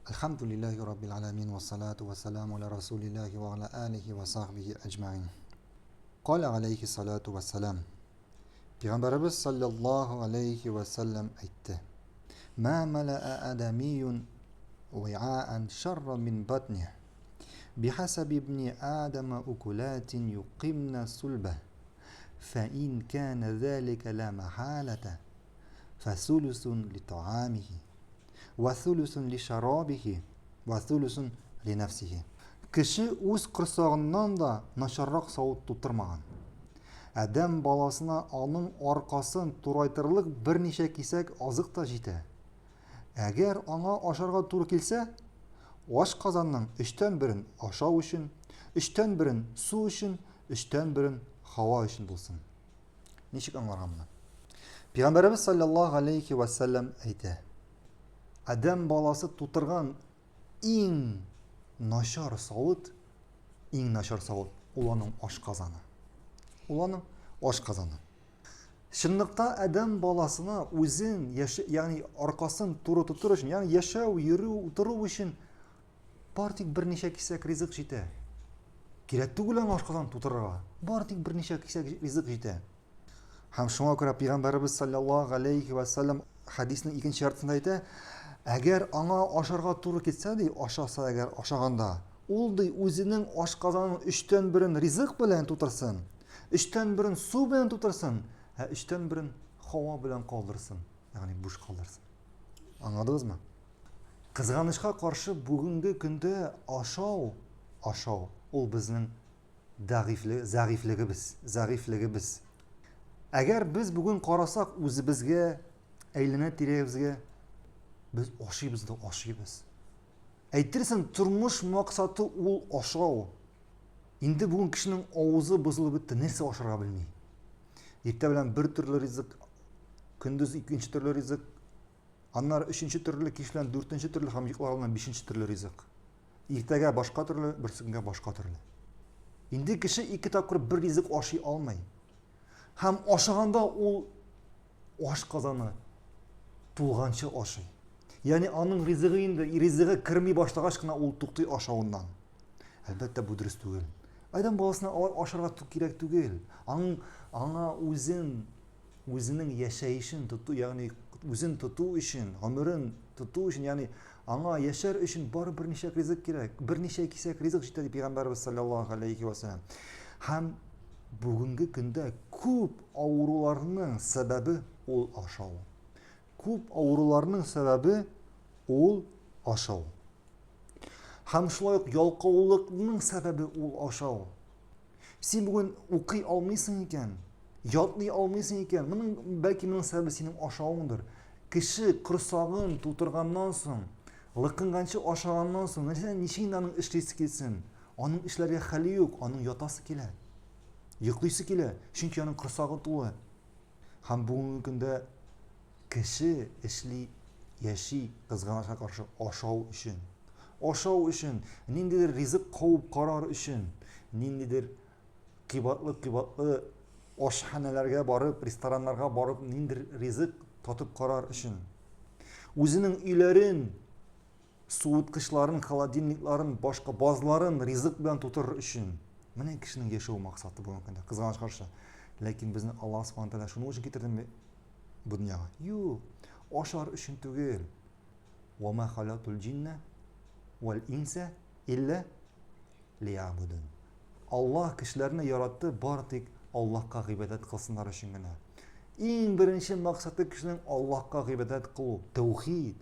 Әлхәмдүлилләһи раббил аламин вассалату вассаламу аля расулиллаһи ва аля алихи ва сахбихи әҗмәин. Каля алейхи салату вассалам. Пәйгамбәребез саллаллаһу алейхи ва саллям әйтте. Ма малаа адамиюн виаан шарра мин батних. Бихасаби ибни Адама укулатин юқимна сульба. Фа ин кана залика ла махалата. Фасулусун литаамихи. Васулусун лишарабихи. Васулусун линафсихи. Кеше үз корсагыннан да начаррак савыт тутырмаган. Адәм баласына аның аркасын турайтырлык берничә кисәк азык та җитә. Әгәр аңа ашарга туры килсә, ашказанның өчтән берен ашау өчен, өчтән берен су өчен, өчтән берен һава өчен булсын. Ничек аңларга моны? Пәйгамбәребез саллаллаһу алейхи ва саллям әйтә. Адәм баласы тутырган иң начар савыт, иң начар савыт ул аның ашказаны. Ул аның ашказаны. Чынлыкта адәм баласына үзен, ягъни аркасын туры тотыр өчен, ягъни яшәү, йөрү, утыру өчен Бар тик берничә кисәк ризык җитә. Кирәк түгел аңа ашказан тутырырга. Бар тик берничә кисәк ризык җитә. Һәм шуңа күрә пәйгамбәребез саллаллаһу алейхи ва саллям хәдиснең икенче яртысында әйтә, әгәр аңа ашарга туры килсә ди, ашаса әгәр ашаганда, ул ди үзенең ашказанын өчтән берен ризык белән тутырсын, өчтән берен су белән тутырсын, ә өчтән берен һава белән калдырсын, ягъни буш калдырсын. Аңладыгызмы? Кызганычка каршы, бүгенге көндә ашау, ашау, ул безнең дәгыйфле, зәгыйфьлегебез, зәгыйфьлегебез. Әгәр без бүген карасак үзебезгә, әйләнә тирәбезгә, без ашыйбыз да ашыйбыз. Әйтерсең, тормыш максаты ул ашау. Инде бүген кешенең авызы бозылып бетте, нәрсә ашарга белми. Иртә белән бер төрле ризык, көндез икенче төрле ризык, Аннары өченче төрле, кич белән дүртенче төрле һәм йоклар алдыннан бишенче төрле ризык. Иртәгә башка төрле, берсекөнгә башка төрле. Инде кеше ике тапкыр бер ризык ашый алмый. Һәм ашаганда ул аш казаны тулганчы ашый. Ягъни аның ризыгы инде ризыгы керми башлагач кына ул туктый ашавыннан. Әлбәттә, бу дөрес түгел. Адәм баласына алай ашарга кирәк түгел. Аның аңа үзен үзенең яшәешен тоту, ягъни үзен тоту өчен, гомерен тоту өчен, ягъни аңа яшәр өчен бары берничә ризык кирәк, берничә кисәк ризык җитә дип пәйгамбәрбез саллаллаһу алейхи ва саллям. Һәм бүгенге көндә күп авыруларның сәбәбе ул ашау. Күп авыруларның сәбәбе ул ашау. Һәм шулай ук ялкаулыкның сәбәбе ул ашау. Син бүген укый алмыйсың икән, ятлый алмыйсың икән, моның бәлки моның сәбәбе синең ашавыңдыр. Кеше корсагын тутырганнан соң, лыкынганчы ашаганнан соң, нәрсә ничек инде аның эшлисе килсен? Аның эшләргә хәле юк, аның ятасы килә. Йоклыйсы килә, чөнки аның корсагы тулы. Һәм бүгенге көндә кеше эшли, яши кызганычка каршы ашау өчен. Ашау өчен, ниндидер ризык кабып карар өчен, ниндидер кыйбатлы-кыйбатлы ашханәләргә барып, рестораннарга барып, ниндидер ризык татып карар өчен. Үзенең өйләрен, суыткычларын, холодильникларын, башка базларын ризык белән тутырыр өчен. Менә кешенең яшәү максаты бүгенге көндә, кызганыч каршы. Ләкин безне Аллаһ Субхану тәгалә шуның өчен китердеме бу дөньяга? Юк, ашар өчен түгел. Ва ма халатул җиннә вал инса илля лиябудун. Аллаһ кешеләрне яратты бары тик Аллаһка гыйбадәт кылсыннар өчен генә. Иң беренче максаты кешенең Аллаһка гыйбадәт кылу, тәүхид.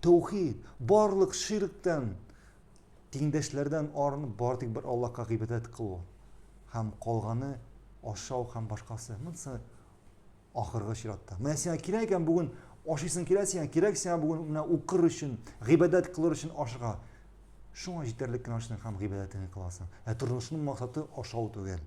Тәүхид, барлык ширктән, тиңдәшләрдән арынып, бары тик бер Аллаһка гыйбадәт кылу һәм калганы ашау һәм башкасы. Монысы ахыргы чиратта. Менә сиңа кирәк икән бүген ашыйсың килә сиңа, кирәк сиңа бүген менә укыр өчен, гыйбадәт кылыр өчен ашырга. Шуңа җитәрлек кенә ашыйсың һәм гыйбадәтеңне кыласың. Ә тормышның максаты ашау түгел.